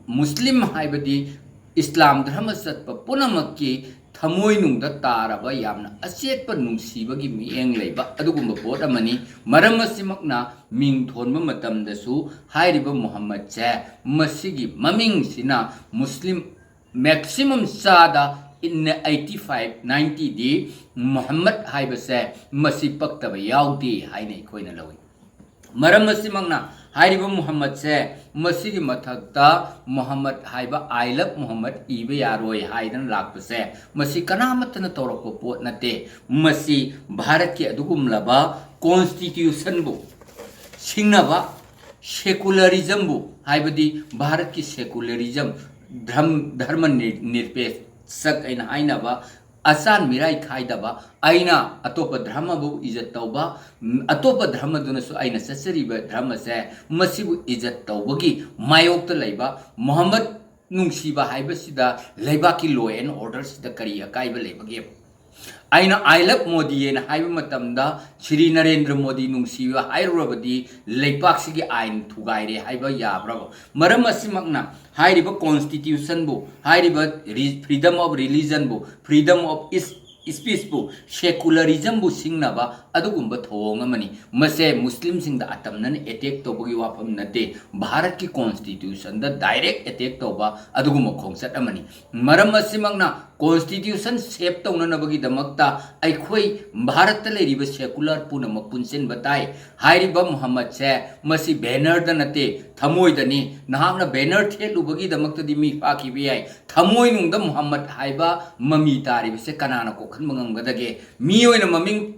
ꯃꯨꯁꯂꯤꯝ ꯍꯥꯏꯕꯗꯤ ꯏꯁꯂꯥꯝ ꯙꯔꯃ ꯆꯠꯄ ꯄꯨꯝꯅꯃꯛꯀꯤ ꯊꯃꯣꯏꯅꯨꯡꯗ ꯇꯥꯔꯕ ꯌꯥꯝꯅ ꯑꯆꯦꯠꯄ ꯅꯨꯡꯁꯤꯕꯒꯤ ꯃꯤꯠꯌꯦꯡ ꯂꯩꯕ ꯑꯗꯨꯒꯨꯝꯕ ꯄꯣꯠ ꯑꯃꯅꯤ꯫ ꯃꯔꯝ ꯑꯁꯤꯃꯛꯅ ꯃꯤꯡ ꯊꯣꯟꯕ ꯃꯇꯝꯗꯁꯨ ꯍꯥꯏꯔꯤꯕ ꯃꯨꯍꯝꯃꯗꯁꯦ, ꯃꯁꯤꯒꯤ ꯃꯃꯤꯡꯁꯤꯅ ꯃꯨꯁꯂꯤꯝ ꯃꯦꯛꯁꯤꯃꯝ ꯆꯥꯗ ꯑꯩꯠꯇꯤ ꯐꯥꯏꯚ, ꯅꯥꯏꯟꯇꯤꯗꯤ ꯃꯨꯍꯝꯃꯗ ꯍꯥꯏꯕꯁꯦ ꯃꯁꯤ ꯄꯛꯇꯕ ꯌꯥꯎꯗꯦ ꯍꯥꯏꯅ ꯑꯩꯈꯣꯏꯅ ꯂꯧꯏ꯫ ꯃꯔꯝ ꯑꯁꯤꯃꯛꯅ ꯍꯥꯏꯔꯤꯕ ꯃꯨꯍꯝꯃꯗꯁꯦ, ꯃꯁꯤꯒꯤ ꯃꯊꯛꯇ ꯃꯨꯍꯝꯃꯗ ꯍꯥꯏꯕ "I love ꯃꯨꯍꯝꯃꯗ" ꯏꯕ ꯌꯥꯔꯣꯏ ꯍꯥꯏꯗꯅ ꯂꯥꯛꯄꯁꯦ, ꯃꯁꯤ ꯀꯅꯥꯃꯠꯇꯅ ꯇꯧꯔꯛꯄ ꯄꯣꯠ ꯅꯠꯇꯦ꯫ ꯃꯁꯤ ꯚꯥꯔꯠꯀꯤ ꯑꯗꯨꯒꯨꯝꯂꯕ ꯀꯣꯟꯁꯇꯤꯇ꯭ꯌꯨꯁꯟꯕꯨ ꯁꯤꯡꯅꯕ, ꯁꯦꯀꯨꯂꯔꯤꯖꯝꯕꯨ, ꯍꯥꯏꯕꯗꯤ ꯚꯥꯔꯠꯀꯤ ꯁꯦꯀꯨꯂꯔꯤꯖꯝ, ꯙꯔꯝ-, ꯙꯔꯃ ꯅꯤꯔ-, ꯅꯤꯔꯄꯦꯛꯁꯛ ꯑꯩꯅ ꯍꯥꯏꯅꯕ, ꯑꯆꯥꯟ ꯃꯤꯔꯥꯏ ꯈꯥꯏꯗꯕ, ꯑꯩꯅ ꯑꯇꯣꯞꯄ ꯙꯔꯃꯕꯨ ꯏꯖꯠ ꯇꯧꯕ, ꯎꯝ, ꯑꯇꯣꯞꯄ ꯙꯔꯃꯗꯨꯅꯁꯨ ꯑꯩꯅ ꯆꯠꯆꯔꯤꯕ ꯙꯔꯃꯁꯦ, ꯃꯁꯤꯕꯨ ꯏꯖꯠ ꯇꯧꯕꯒꯤ ꯃꯥꯌꯣꯛꯇ ꯂꯩꯕ ꯃꯨꯍꯝꯃꯗ ꯅꯨꯡꯁꯤꯕ ꯍꯥꯏꯕꯁꯤꯗ ꯂꯩꯕꯥꯛꯀꯤ law and orderꯁꯤꯗ ꯀꯔꯤ ꯑꯀꯥꯏꯕ ꯂꯩꯕꯒꯦ? ꯑꯩꯅ "I love Modi" ꯍꯥꯏꯅ ꯍꯥꯏꯕ ꯃꯇꯝꯗ, ꯁ꯭ꯔꯤ ꯅꯔꯦꯟꯗ꯭ꯔ ꯃꯣꯗꯤ ꯅꯨꯡꯁꯤꯕ ꯍꯥꯏꯔꯨꯔꯕꯗꯤ ꯂꯩꯄꯥꯛꯁꯤꯒꯤ ꯑꯥꯏꯟ ꯊꯨꯒꯥꯏꯔꯦ ꯍꯥꯏꯕ ꯌꯥꯕ꯭ꯔꯕ? ꯃꯔꯝ ꯑꯁꯤꯃꯛꯅ ꯍꯥꯏꯔꯤꯕ constitution ꯕꯨ, ꯍꯥꯏꯔꯤꯕ ꯔꯤ-, freedom of religion ꯕꯨ, freedom of is-, speech ꯄꯨ, secularism ꯕꯨ ꯁꯤꯡꯅꯕ ꯑꯗꯨꯒꯨꯝꯕ ꯊꯧꯑꯣꯡ ꯑꯃꯅꯤ꯫ ꯃꯁꯦ ꯃꯨꯁꯂꯤꯝꯁꯤꯡꯗ ꯑꯇꯝꯅꯅ attack ꯇꯧꯕꯒꯤ ꯋꯥꯐꯝ ꯅꯠꯇꯦ, ꯚꯥꯔꯠꯀꯤ constitution ꯗ direct attack ꯇꯧꯕ ꯑꯗꯨꯒꯨꯝꯕ ꯈꯣꯡꯆꯠ ꯑꯃꯅꯤ꯫ ꯃꯔꯝ ꯑꯁꯤꯃꯛꯅ constitution shape ꯇꯧꯅꯅꯕꯒꯤꯗꯃꯛꯇ ꯑꯩꯈꯣꯏ ꯚꯥꯔꯠꯇ ꯂꯩꯔꯤꯕ secular ꯄꯨꯝꯅꯃꯛ ꯄꯨꯟꯁꯤꯟꯕ ꯇꯥꯏ꯫ ꯍꯥꯏꯔꯤꯕ ꯃꯨꯍꯝꯃꯗꯁꯦ, ꯃꯁꯤ banner ꯗ ꯅꯠꯇꯦ, ꯊꯃꯣꯏꯗꯅꯤ꯫ ꯅꯍꯥꯛꯅ banner ꯊꯦꯠꯂꯨꯕꯒꯤꯗꯃꯛꯇꯗꯤ ꯃꯤ ꯐꯥꯈꯤꯕ ꯌꯥꯏ, ꯊꯃꯣꯏꯅꯨꯡꯗ ꯃꯨꯍꯝꯃꯗ ꯍꯥꯏꯕ ꯃꯃꯤ ꯇꯥꯔꯤꯕꯁꯦ ꯀꯅꯥꯅ ꯀꯣꯛꯍꯟꯕ ꯉꯝꯒꯗꯒꯦ? ꯃꯤ ꯑꯣꯏꯅ ꯃꯃꯤꯡ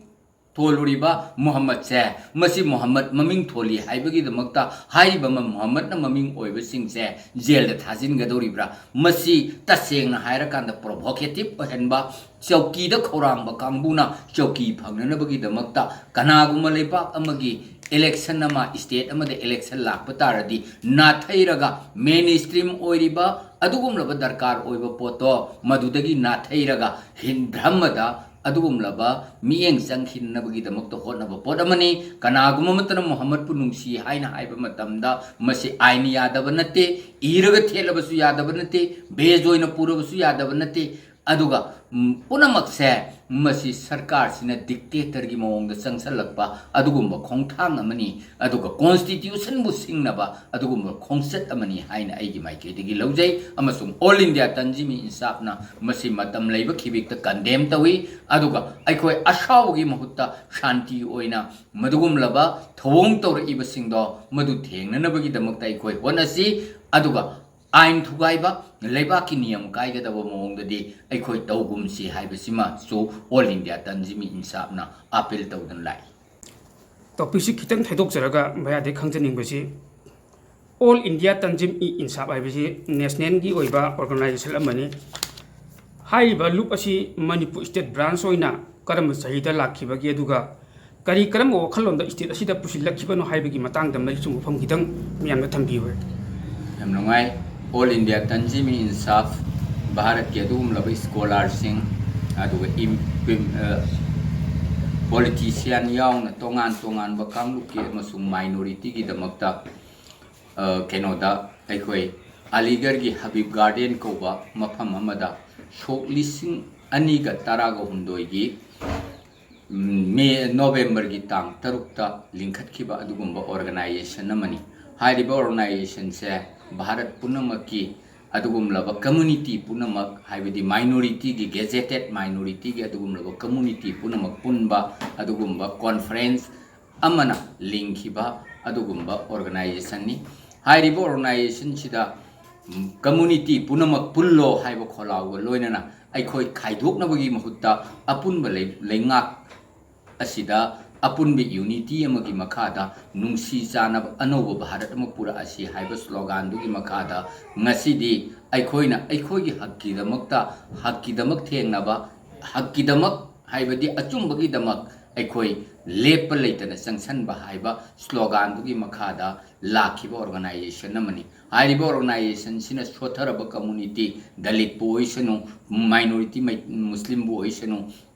ꯊꯣꯜꯂꯨꯔꯤꯕ ꯃꯨꯍꯝꯃꯗꯁꯦ, ꯃꯁꯤ ꯃꯨꯍꯝꯃꯗ ꯃꯃꯤꯡ ꯊꯣꯜꯂꯤ ꯍꯥꯏꯕꯒꯤꯗꯃꯛꯇ ꯍꯥꯏꯔꯤꯕ ꯃ-, ꯃꯨꯍꯝꯃꯗꯅ ꯃꯃꯤꯡ ꯑꯣꯏꯕꯁꯤꯡꯁꯦ ꯖꯦꯜꯗ ꯊꯥꯖꯤꯟꯒꯗꯧꯔꯤꯕ꯭ꯔꯥ? ꯃꯁꯤ ꯇꯁꯦꯡꯅ ꯍꯥꯏꯔꯀꯥꯟꯗ provocative ꯑꯣꯏꯍꯟꯕ, ꯆꯧꯀꯤꯗ ꯈꯧꯔꯥꯡꯕ ꯀꯥꯡꯕꯨꯅ ꯆꯧꯀꯤ ꯐꯪꯅꯅꯕꯒꯤꯗꯃꯛꯇ ꯀꯅꯥꯒꯨꯝꯕ ꯂꯩꯕꯥꯛ ꯑꯃꯒꯤ election ꯑꯃ, state ꯑꯃꯗ election ꯂꯥꯛꯄ ꯇꯥꯔꯗꯤ ꯅꯥꯊꯩꯔꯒ, mainstream ꯑꯣꯏꯔꯤꯕ ꯑꯗꯨꯒꯨꯝꯂꯕ ꯗꯔꯀꯥꯔ ꯑꯣꯏꯕ ꯄꯣꯠꯇꯣ ꯃꯗꯨꯗꯒꯤ ꯅꯥꯊꯩꯔꯒ ꯍꯤꯟ ꯙꯔꯃꯗ ꯑꯗꯨꯒꯨꯝꯂꯕ ꯃꯤꯠꯌꯦꯡ ꯆꯪꯈꯤꯅꯕꯒꯤꯗꯃꯛꯇ ꯍꯣꯠꯅꯕ ꯄꯣꯠ ꯑꯃꯅꯤ꯫ ꯀꯅꯥꯒꯨꯝꯕ ꯑꯃꯠꯇꯅ ꯃꯨꯍꯝꯃꯗꯄꯨ ꯅꯨꯡꯁꯤ ꯍꯥꯏꯅ ꯍꯥꯏꯕ ꯃꯇꯝꯗ ꯃꯁꯤ ꯑꯥꯏꯟ ꯌꯥꯗꯕ ꯅꯠꯇꯦ, ꯏꯔꯒ ꯊꯦꯠꯂꯕꯁꯨ ꯌꯥꯗꯕ ꯅꯠꯇꯦ, badge ꯑꯣꯏꯅ ꯄꯨꯔꯕꯁꯨ ꯌꯥꯗꯕ ꯅꯠꯇꯦ꯫ ꯑꯗꯨꯒ, ꯎꯝ, ꯄꯨꯝꯅꯃꯛꯁꯦ ꯃꯁꯤ ꯁꯔꯀꯥꯔꯁꯤꯅ dictator ꯒꯤ ꯃꯑꯣꯡꯗ ꯆꯪꯁꯜꯂꯛꯄ ꯑꯗꯨꯒꯨꯝꯕ ꯈꯣꯡꯊꯥꯡ ꯑꯃꯅꯤ꯫ ꯑꯗꯨꯒ constitution ꯕꯨ ꯁꯤꯡꯅꯕ ꯑꯗꯨꯒꯨꯝꯕ ꯈꯣꯡꯆꯠ ꯑꯃꯅꯤ ꯍꯥꯏꯅ ꯑꯩꯒꯤ ꯃꯥꯏꯀꯩꯗꯒꯤ ꯂꯧꯖꯩ꯫ ꯑꯃꯁꯨꯡ All India Tanzim-i-Insaf ꯅ ꯃꯁꯤ ꯃꯇꯝ ꯂꯩꯕ ꯈꯤꯕꯤꯛꯇ condemn ꯇꯧꯏ꯫ ꯑꯗꯨꯒ ꯑꯩꯈꯣꯏ ꯑꯁꯥꯎꯕꯒꯤ ꯃꯍꯨꯠꯇ ꯁꯥꯟꯇꯤ ꯑꯣꯏꯅ ꯃꯗꯨꯒꯨꯝꯂꯕ ꯊꯧꯑꯣꯡ ꯇꯧꯔꯛꯏꯕꯁꯤꯡꯗꯣ ꯃꯗꯨ ꯊꯦꯡꯅꯅꯕꯒꯤꯗꯃꯛꯇ ꯑꯩꯈꯣꯏ ꯍꯣꯠꯅꯁꯤ꯫ ꯑꯗꯨꯒ ꯑꯥꯏꯟ ꯊꯨꯒꯥꯏꯕ, ꯂꯩꯕꯥꯛꯀꯤ ꯅꯤꯌꯝ ꯀꯥꯏꯒꯗꯕ ꯃꯑꯣꯡꯗꯗꯤ ꯑꯩꯈꯣꯏ ꯇꯧꯒꯨꯝꯁꯤ ꯍꯥꯏꯕꯁꯤꯃꯁꯨ All India Tanzim-i-Insaf ꯅ appeal ꯇꯧꯗꯨꯅ ꯂꯥꯛꯏ꯫ Topic ꯁꯤ ꯈꯤꯇꯪ ꯊꯩꯗꯣꯛꯆꯔꯒ ꯃꯌꯥꯗꯒꯤ ꯈꯪꯖꯅꯤꯡꯕꯁꯤ, All India Tanzim-i-Insaf ꯍꯥꯏꯕꯁꯤ national ꯒꯤ ꯑꯣꯏꯕ organization ꯑꯃꯅꯤ꯫ ꯍꯥꯏꯔꯤꯕ ꯂꯨꯞ ꯑꯁꯤ ꯃꯅꯤꯄꯨꯔ state branch ꯑꯣꯏꯅ ꯀꯔꯝꯕ ꯆꯍꯤꯗ ꯂꯥꯛꯈꯤꯕꯒꯦ, ꯑꯗꯨꯒ ꯀꯔꯤ ꯀꯔꯝꯕ ꯋꯥꯈꯜꯂꯣꯟꯗ state ꯑꯁꯤꯗ ꯄꯨꯁꯤꯜꯂꯛꯈꯤꯕꯅꯣ ꯍꯥꯏꯕꯒꯤ ꯃꯇꯥꯡꯗ ꯃꯔꯤꯛ ꯆꯨꯝꯕ ꯋꯥꯐꯝ ꯈꯤꯇꯪ ꯃꯌꯥꯝꯗ ꯊꯝꯕꯤꯌꯨ꯫ ꯌꯥꯝ ꯅꯨꯡꯉꯥꯏ꯫ All India Tanzim-i-Insaf, ꯚꯥꯔꯠꯀꯤ ꯑꯗꯨꯒꯨꯝꯂꯕ scholar ꯁꯤꯡ, ꯑꯗꯨꯒ ꯏꯝ-, ꯏꯝ-, ꯑ, politician ꯌꯥꯎꯅ ꯇꯣꯉꯥꯟ ꯇꯣꯉꯥꯟꯕ ꯀꯥꯡꯂꯨꯞꯀꯤ ꯑꯃꯁꯨꯡ minorityꯒꯤꯗꯃꯛꯇ, ꯑ, ꯀꯩꯅꯣꯗ ꯑꯩꯈꯣꯏ ꯑꯂꯤꯒꯔꯒꯤ ꯍꯕꯤꯕ ꯒꯥꯔꯗꯦꯟ ꯀꯧꯕ ꯃꯐꯝ ꯑꯃꯗ ꯁꯣꯛ ꯂꯤꯁꯤꯡ ꯑꯅꯤꯒ ꯇꯔꯥꯒ ꯍꯨꯝꯗꯣꯏꯒꯤ, ꯎꯝ, ꯃꯦ, ꯅꯣꯕꯦꯝꯕꯔꯒꯤ ꯇꯥꯡ ꯇꯔꯨꯛꯇ ꯂꯤꯡꯈꯠꯈꯤꯕ ꯑꯗꯨꯒꯨꯝꯕ organization ꯑꯃꯅꯤ꯫ ꯍꯥꯏꯔꯤꯕ organizationꯁꯦ ꯚꯥꯔꯠ ꯄꯨꯝꯅꯃꯛꯀꯤ ꯑꯗꯨꯒꯨꯝꯂꯕ community ꯄꯨꯝꯅꯃꯛ, ꯍꯥꯏꯕꯗꯤ minorityꯒꯤ, gazetted minorityꯒꯤ ꯑꯗꯨꯒꯨꯝꯂꯕ community ꯄꯨꯝꯅꯃꯛ ꯄꯨꯟꯕ ꯑꯗꯨꯒꯨꯝꯕ conference ꯑꯃꯅ ꯂꯤꯡꯈꯤꯕ ꯑꯗꯨꯒꯨꯝꯕ organizationꯅꯤ꯫ ꯍꯥꯏꯔꯤꯕ organizationꯁꯤꯗ, ꯎꯝ, community ꯄꯨꯝꯅꯃꯛ ꯄꯨꯜꯂꯣ ꯍꯥꯏꯕ ꯈꯣꯜꯂꯥꯎꯒ ꯂꯣꯏꯅꯅ ꯑꯩꯈꯣꯏ ꯈꯥꯏꯗꯣꯛꯅꯕꯒꯤ ꯃꯍꯨꯠꯇ ꯑꯄꯨꯟꯕ ꯂꯩ-, ꯂꯩꯉꯥꯛ ꯑꯁꯤꯗ ꯑꯄꯨꯟꯕ unity ꯑꯃꯒꯤ ꯃꯈꯥꯗ ꯅꯨꯡꯁꯤ ꯆꯥꯟꯅꯕ ꯑꯅꯧꯕ ꯚꯥꯔꯠ ꯑꯃ ꯄꯨꯔꯛꯑꯁꯤ ꯍꯥꯏꯕ sloganꯗꯨꯒꯤ ꯃꯈꯥꯗ ꯉꯁꯤꯗꯤ ꯑꯩꯈꯣꯏꯅ ꯑꯩꯈꯣꯏꯒꯤ ꯍꯛꯀꯤꯗꯃꯛꯇ, ꯍꯛꯀꯤꯗꯃꯛ ꯊꯦꯡꯅꯕ, ꯍꯛꯀꯤꯗꯃꯛ ꯍꯥꯏꯕꯗꯤ ꯑꯆꯨꯝꯕꯒꯤꯗꯃꯛ ꯑꯩꯈꯣꯏ ꯂꯦꯞꯄ ꯂꯩꯇꯅ ꯆꯪꯁꯟꯕ ꯍꯥꯏꯕ sloganꯗꯨꯒꯤ ꯃꯈꯥꯗ ꯂꯥꯛꯈꯤꯕ organization ꯑꯃꯅꯤ꯫ ꯍꯥꯏꯔꯤꯕ organizationꯁꯤꯅ ꯁꯣꯠꯊꯔꯕ community, ꯗꯂꯤꯠꯄꯨ ꯑꯣꯏꯁꯅꯨ, minority ꯃꯩ-, ꯃꯨꯁꯂꯤꯝꯕꯨ ꯑꯣꯏꯁꯅꯨ,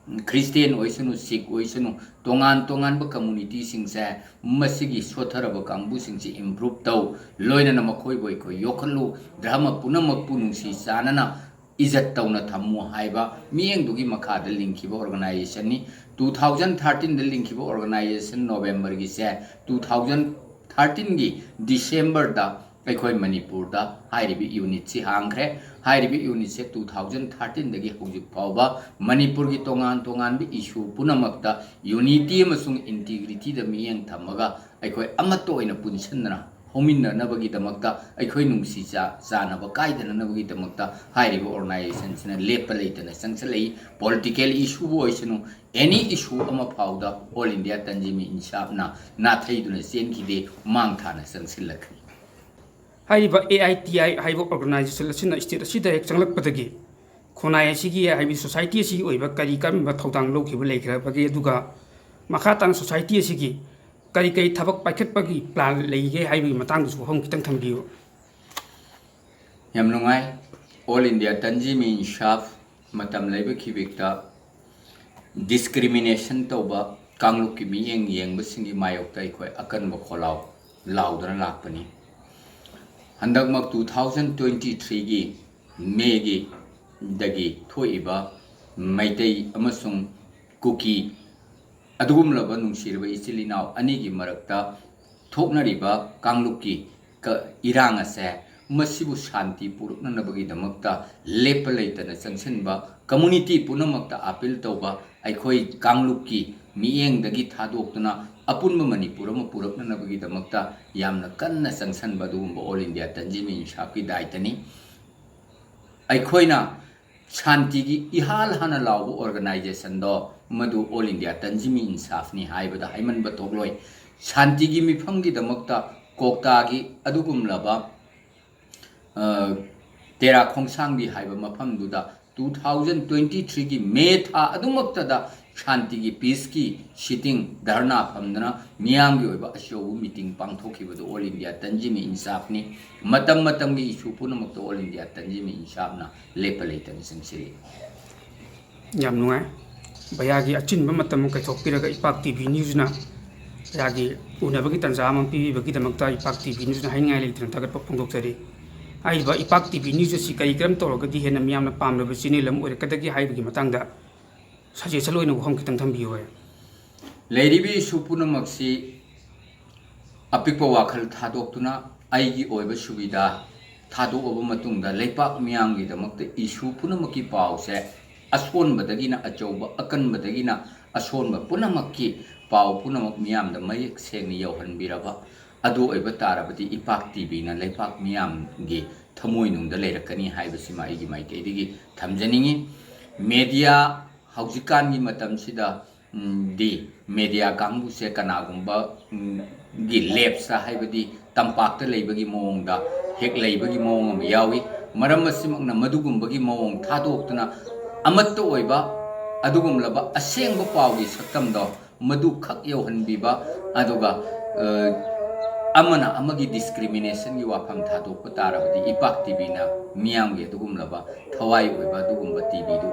ꯈ꯭ꯔꯤꯁꯇꯦꯟ ꯑꯣꯏꯁꯅꯨ, ꯁꯤꯈ ꯑꯣꯏꯁꯅꯨ, ꯇꯣꯉꯥꯟ ꯇꯣꯉꯥꯟꯕ communityꯁꯤꯡꯁꯦ, ꯃꯁꯤꯒꯤ ꯁꯣꯠꯊꯔꯕ ꯀꯥꯡꯕꯨꯁꯤꯡꯁꯤ improve ꯇꯧ, ꯂꯣꯏꯅꯅ ꯃꯈꯣꯏꯕꯨ ꯑꯩꯈꯣꯏ ꯌꯣꯛꯈꯠꯂꯨ, ꯙꯔꯃ ꯄꯨꯝꯅꯃꯛꯄꯨ ꯅꯨꯡꯁꯤ ꯆꯥꯟꯅꯅ ꯏꯖꯠ ꯇꯧꯅ ꯊꯝꯃꯨ ꯍꯥꯏꯕ ꯃꯤꯠꯌꯦꯡꯗꯨꯒꯤ ꯃꯈꯥꯗ ꯂꯤꯡꯈꯤꯕ organizationꯅꯤ꯫ Two thousand thirteenꯗ ꯂꯤꯡꯈꯤꯕ organization ꯅꯣꯕꯦꯝꯕꯔꯒꯤꯁꯦ, two thousand thirteenꯒꯤ Decemberꯗ ꯑꯩꯈꯣꯏ ꯃꯅꯤꯄꯨꯔꯗ ꯍꯥꯏꯔꯤꯕ unitꯁꯤ ꯍꯥꯡꯈ꯭ꯔꯦ꯫ ꯍꯥꯏꯔꯤꯕ unitꯁꯦ two thousand thirteenꯗꯒꯤ ꯍꯧꯖꯤꯛ ꯐꯥꯎꯕ ꯃꯅꯤꯄꯨꯔꯒꯤ ꯇꯣꯉꯥꯟ ꯇꯣꯉꯥꯟꯕ issue ꯄꯨꯝꯅꯃꯛꯇ unity ꯑꯃꯁꯨꯡ integrityꯗ ꯃꯤꯠꯌꯦꯡ ꯊꯝꯃꯒ ꯑꯩꯈꯣꯏ ꯑꯃꯠꯇ ꯑꯣꯏꯅ ꯄꯨꯟꯁꯤꯟꯗꯅ ꯍꯧꯃꯤꯟꯅꯅꯕꯒꯤꯗꯃꯛꯇ, ꯑꯩꯈꯣꯏ ꯅꯨꯡꯁꯤ ꯆꯥ-, ꯆꯥꯟꯅꯕ ꯀꯥꯏꯗꯅꯅꯕꯒꯤꯗꯃꯛꯇ ꯍꯥꯏꯔꯤꯕ organizationꯁꯤꯅ ꯂꯦꯞꯄ ꯂꯩꯇꯅ ꯆꯪꯁꯤꯜꯂꯛꯏ꯫ Political issueꯕꯨ ꯑꯣꯏꯁꯅꯨ, any issue ꯑꯃ ꯐꯥꯎꯗ All India Tanzim Insafꯅ ꯅꯥꯊꯩꯗꯨꯅ ꯆꯦꯟꯈꯤꯗꯦ, ꯃꯥꯡ ꯊꯥꯅ ꯆꯪꯁꯤꯜꯂꯛꯈꯤ꯫ ꯍꯥꯏꯔꯤꯕ AITI ꯍꯥꯏꯕ organization ꯑꯁꯤꯅ state ꯑꯁꯤꯗ ꯍꯦꯛ ꯆꯪꯂꯛꯄꯗꯒꯤ ꯈꯨꯟꯅꯥꯏ ꯑꯁꯤꯒꯤ, ꯍꯥꯏꯕꯗꯤ society ꯑꯁꯤꯒꯤ ꯑꯣꯏꯕ ꯀꯔꯤ ꯀꯔꯝꯕ ꯊꯧꯗꯥꯡ ꯂꯧꯈꯤꯕ ꯂꯩꯈ꯭ꯔꯕꯒꯦ, ꯑꯗꯨꯒ ꯃꯈꯥ ꯇꯥꯅ society ꯑꯁꯤꯒꯤ ꯀꯔꯤ ꯀꯔꯤ ꯊꯕꯛ ꯄꯥꯏꯈꯠꯄꯒꯤ plan ꯂꯩꯒꯦ ꯍꯥꯏꯕꯒꯤ ꯃꯇꯥꯡꯗꯁꯨ ꯋꯥꯐꯝ ꯈꯤꯇꯪ ꯊꯝꯕꯤꯌꯨ꯫ ꯌꯥꯝ ꯅꯨꯡꯉꯥꯏ꯫ All India Tanzim Insaf ꯃꯇꯝ ꯂꯩꯕ ꯈꯤꯕꯤꯛꯇ ꯗꯤꯁꯀ꯭ꯔꯤꯃꯤꯅꯦꯁꯟ ꯇꯧꯕ ꯀꯥꯡꯂꯨꯞꯀꯤ ꯃꯤꯠꯌꯦꯡ ꯌꯦꯡꯕꯁꯤꯡꯒꯤ ꯃꯥꯌꯣꯛꯇ ꯑꯩꯈꯣꯏ ꯑꯀꯟꯕ ꯈꯣꯜꯂꯥꯎ ꯂꯥꯎꯗꯨꯅ ꯂꯥꯛꯄꯅꯤ꯫ ꯍꯟꯗꯛꯃꯛ two thousand twenty threeꯒꯤ ꯃꯦꯒꯤ ꯗꯒꯤ ꯊꯣꯛꯏꯕ ꯃꯩꯇꯩ ꯑꯃꯁꯨꯡ ꯀꯨꯀꯤ ꯑꯗꯨꯒꯨꯝꯂꯕ ꯅꯨꯡꯁꯤꯔꯕ ꯏꯆꯤꯜ ꯏꯅꯥꯎ ꯑꯅꯤꯒꯤ ꯃꯔꯛꯇ ꯊꯣꯛꯅꯔꯤꯕ ꯀꯥꯡꯂꯨꯞꯀꯤ ꯀ-, ꯏꯔꯥꯡ ꯑꯁꯦ, ꯃꯁꯤꯕꯨ ꯁꯥꯟꯇꯤ ꯄꯨꯔꯛꯅꯅꯕꯒꯤꯗꯃꯛꯇ ꯂꯦꯞꯄ ꯂꯩꯇꯅ ꯆꯪꯁꯤꯟꯕ, ꯀꯝꯃꯨꯅꯤꯇꯤ ꯄꯨꯝꯅꯃꯛꯇ ꯑꯥꯄꯤꯜ ꯇꯧꯕ, ꯑꯩꯈꯣꯏ ꯀꯥꯡꯂꯨꯞꯀꯤ ꯃꯤꯠꯌꯦꯡꯗꯒꯤ ꯊꯥꯗꯣꯛꯇꯨꯅ ꯑꯄꯨꯟꯕ ꯃꯅꯤꯄꯨꯔ ꯑꯃ ꯄꯨꯔꯛꯅꯅꯕꯒꯤꯗꯃꯛꯇ ꯌꯥꯝꯅ ꯀꯟꯅ ꯆꯪꯁꯤꯟꯕ ꯑꯗꯨꯒꯨꯝꯕ ꯑꯣꯜ ꯏꯟꯗꯤꯌꯥ ꯇꯟꯖꯤꯝ ꯏꯟꯁꯥꯐꯀꯤ ꯗꯥꯏꯇꯅꯤ꯫ ꯑꯩꯈꯣꯏꯅ ꯁꯥꯟꯇꯤꯒꯤ ꯏꯍꯥꯟ ꯍꯥꯟꯅ ꯂꯥꯎꯕ ꯑꯣꯔꯒꯅꯥꯏꯖꯦꯁꯟꯗꯣ ꯃꯗꯨ ꯑꯣꯜ ꯏꯟꯗꯤꯌꯥ ꯇꯟꯖꯤꯝ ꯏꯟꯁꯥꯐꯅꯤ ꯍꯥꯏꯕꯗ ꯍꯥꯏꯃꯟꯕ ꯊꯣꯛꯂꯣꯏ꯫ ꯁꯥꯟꯇꯤꯒꯤ ꯃꯤꯐꯝꯒꯤꯗꯃꯛꯇ ꯀꯣꯛꯇꯥꯒꯤ ꯑꯗꯨꯒꯨꯝꯂꯕ, ꯑ, ꯇꯦꯔꯥ ꯈꯣꯡꯁꯥꯡꯕꯤ ꯍꯥꯏꯕ ꯃꯐꯝꯗꯨꯗ two thousand twenty threeꯒꯤ ꯃꯦ ꯊꯥ ꯑꯗꯨꯃꯛꯇꯗ ꯁꯥꯟꯇꯤꯒꯤ, ꯄꯤꯁꯀꯤ ꯁꯤꯇꯤꯡ, ꯙꯔꯅꯥ ꯐꯝꯗꯅ ꯃꯤꯌꯥꯝꯒꯤ ꯑꯣꯏꯕ ꯑꯆꯧꯕ ꯃꯤꯇꯤꯡ ꯄꯥꯡꯊꯣꯛꯈꯤꯕꯗꯨ ꯑꯣꯜ ꯏꯟꯗꯤꯌꯥ ꯇꯟꯖꯤꯝ ꯏꯟꯁꯥꯐꯅꯤ꯫ ꯃꯇꯝ ꯃꯇꯝꯒꯤ ꯏꯁꯨ ꯄꯨꯝꯅꯃꯛꯇ ꯑꯣꯜ ꯏꯟꯗꯤꯌꯥ ꯇꯟꯖꯤꯝ ꯏꯟꯁꯥꯐꯅ ꯂꯦꯞꯄ ꯂꯩꯇꯅ ꯆꯪꯁꯤꯜꯂꯤ꯫ ꯌꯥꯝ ꯅꯨꯡꯉꯥꯏ꯫ ꯚꯩꯌꯥꯒꯤ ꯑꯆꯤꯟꯕ ꯃꯇꯝ ꯀꯥꯏꯊꯣꯛꯄꯤꯔꯒ ꯏꯄꯥꯛ ꯇꯤ ꯚꯤ ꯅ꯭ꯌꯨꯁꯅ ꯚꯩꯌꯥꯒꯤ ꯎꯅꯕꯒꯤ ꯇꯥꯟꯖꯥ ꯑꯃ ꯄꯤꯕꯤꯕꯒꯤꯗꯃꯛꯇ ꯏꯄꯥꯛ ꯇꯤ ꯚꯤ ꯅ꯭ꯌꯨꯁꯅ ꯍꯥꯏꯅꯤꯡꯉꯥꯏ ꯂꯩꯇꯅ ꯊꯥꯒꯠꯄ ꯐꯣꯡꯗꯣꯛꯆꯔꯤ꯫ ꯍꯥꯏꯔꯤꯕ ꯏꯄꯥꯛ ꯇꯤ ꯚꯤ ꯅ꯭ꯌꯨꯁ ꯑꯁꯤ ꯀꯔꯤ ꯀꯔꯝ ꯇꯧꯔꯒꯗꯤ ꯍꯦꯟꯅ ꯃꯤꯌꯥꯝꯅ ꯄꯥꯝꯅꯕ ꯆꯦꯅꯦꯜ ꯑꯃ ꯑꯣꯏꯔꯛꯀꯗꯒꯦ ꯍꯥꯏꯕꯒꯤ ꯃꯇꯥꯡꯗ ꯁꯖꯦꯁꯟ ꯑꯣꯏꯅ ꯋꯥꯍꯪ ꯈꯤꯇꯪ ꯊꯝꯕꯤꯌꯨ꯫ ꯂꯩꯔꯤꯕ ꯏꯁꯨ ꯄꯨꯝꯅꯃꯛꯁꯤ ꯑꯄꯤꯛꯄ ꯋꯥꯈꯜ ꯊꯥꯗꯣꯛꯇꯨꯅ ꯑꯩꯒꯤ ꯑꯣꯏꯕ ꯁꯨꯕꯤꯗ ꯊꯥꯗꯣꯛꯑꯕ ꯃꯇꯨꯡꯗ ꯂꯩꯄꯥꯛ ꯃꯤꯌꯥꯝꯒꯤꯗꯃꯛꯇ ꯏꯁꯨ ꯄꯨꯝꯅꯃꯛꯀꯤ ꯄꯥꯎꯁꯦ ꯑꯁꯣꯟꯕꯗꯒꯤꯅ ꯑꯆꯧꯕ, ꯑꯀꯟꯕꯗꯒꯤꯅ ꯑꯁꯣꯟꯕ ꯄꯨꯝꯅꯃꯛꯀꯤ ꯄꯥꯎ ꯄꯨꯝꯅꯃꯛ ꯃꯤꯌꯥꯝꯗ ꯃꯌꯦꯛ ꯁꯦꯡꯅ ꯌꯧꯍꯟꯕꯤꯔꯕ ꯑꯗꯨ ꯑꯣꯏꯕ ꯇꯥꯔꯕꯗꯤ ꯏꯄꯥꯛ ꯇꯤ ꯚꯤꯅ ꯂꯩꯄꯥꯛ ꯃꯤꯌꯥꯝꯒꯤ ꯊꯃꯣꯏꯅꯨꯡꯗ ꯂꯩꯔꯛꯀꯅꯤ ꯍꯥꯏꯕꯁꯤꯃ ꯑꯩꯒꯤ ꯃꯥꯏꯀꯩꯗꯒꯤ ꯊꯝꯖꯅꯤꯡꯉꯤ꯫ ꯃꯦꯗꯤꯌꯥ ꯍꯧꯖꯤꯛꯀꯥꯟꯒꯤ ꯃꯇꯝꯁꯤꯗ, ꯎꯝ, ꯗꯤ ꯃꯦꯗꯤꯌꯥ ꯀꯥꯡꯕꯨꯁꯦ ꯀꯅꯥꯒꯨꯝꯕ, ꯎꯝ, ꯒꯤ ꯂꯦꯞꯁꯇ, ꯍꯥꯏꯕꯗꯤ ꯇꯝꯄꯥꯛꯇ ꯂꯩꯕꯒꯤ ꯃꯑꯣꯡꯗ ꯍꯦꯛ ꯂꯩꯕꯒꯤ ꯃꯑꯣꯡ ꯑꯃ ꯌꯥꯎꯏ꯫ ꯃꯔꯝ ꯑꯁꯤꯃꯛꯅ ꯃꯗꯨꯒꯨꯝꯕꯒꯤ ꯃꯑꯣꯡ ꯊꯥꯗꯣꯛꯇꯨꯅ ꯑꯃꯠꯇ ꯑꯣꯏꯕ ꯑꯗꯨꯒꯨꯝꯂꯕ ꯑꯁꯦꯡꯕ ꯄꯥꯎꯒꯤ ꯁꯛꯇꯝꯗꯣ ꯃꯗꯨꯈꯛ ꯌꯧꯍꯟꯕꯤꯕ, ꯑꯗꯨꯒ, ꯑ, ꯑꯃꯅ ꯑꯃꯒꯤ ꯗꯤꯁꯀ꯭ꯔꯤꯃꯤꯅꯦꯁꯟꯒꯤ ꯋꯥꯐꯝ ꯊꯥꯗꯣꯛꯄ ꯇꯥꯔꯕꯗꯤ ꯏꯄꯥꯛ ꯇꯤ ꯚꯤꯅ ꯃꯤꯌꯥꯝꯒꯤ ꯑꯗꯨꯒꯨꯝꯂꯕ ꯊꯋꯥꯏ ꯑꯣꯏꯕ ꯑꯗꯨꯒꯨꯝꯕ ꯇꯤ ꯚꯤꯗꯨ